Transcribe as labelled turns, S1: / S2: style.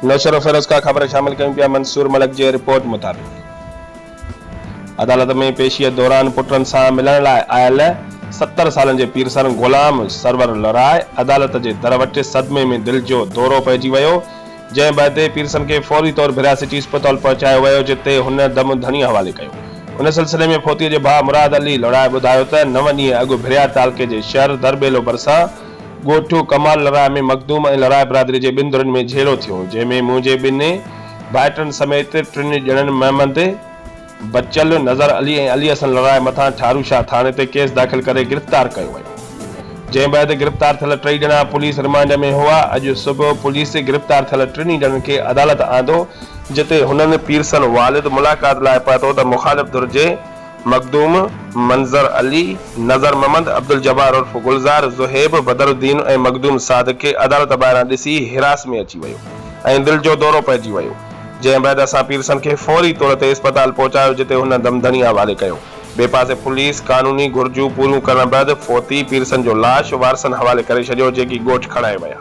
S1: نوشهروفيروز کان خبر شامل ڪيون پيا منصور ملڪ جي رپورٽ مطابق عدالت ۾ پيشيء دوران پٽن سان ملڻ لاء آيل 70 سالن جي پيرسن غلام سرور لوراء عدالت جي در وٽ صدمي ۾ دل جو دورو پئجي ويو جنهن بعد پيرسن کي فوري طور ڀريا سٽي اسپتال پهچايو ويو جتي هن دم ڌڻيء حوالي ڪيو. ان سلسلي ۾ فوتيء جي ڀاء مراد علي لوڙائي ٻڌايو ته نو ڏينهن اڳ ڀريا تعلقي جي شهر درٻيلو ڀرسان ڳوٺ ڪمال لوڙائي ۾ مخدوم ۽ لوڙائي برادري جي ٻن ڌرين ۾ جهيڙو ٿيو جنهن ۾ منهنجي ٻن ڀائٽن سميت ٽن ڄڻن محمد بچل، نظر علي ۽ علي حسن لڙائي مٿان ٺارو شاهه ٿاڻي تي ڪيس داخل ڪري گرفتار ڪيو ويو. جنهن بعد گرفتار ٿيل ٽئي ڄڻا پوليس رمانڊ ۾ هئا. اڄ صبح پوليس گرفتار ٿيل ٽنهي ڄڻن کي عدالت آندو جتي هنن پيرسن والد ملاقات لاء پهتو ته مخالف ڌر جي مخدوم منظر علي، نظر محمد، عبدالجبار عرف گلزار، زوهيب، بدرالدين ۽ مخدوم صادق کي عدالت ٻاهران ڏسي هراس ۾ اچي ويو ۽ دل جو دورو پئجي ويو. جنهن بعد اسان پيرسن کي فوري طور تي اسپتال پهچايو جتي هن دم ڌڻي حوالي ڪيو. ٻئي پاسي پوليس قانوني گهرجون پوريون ڪرڻ بعد فوتي پيرسن جو لاش وارثن حوالي ڪري ڇڏيو جيڪي ڳوٺ کڻائي ويا.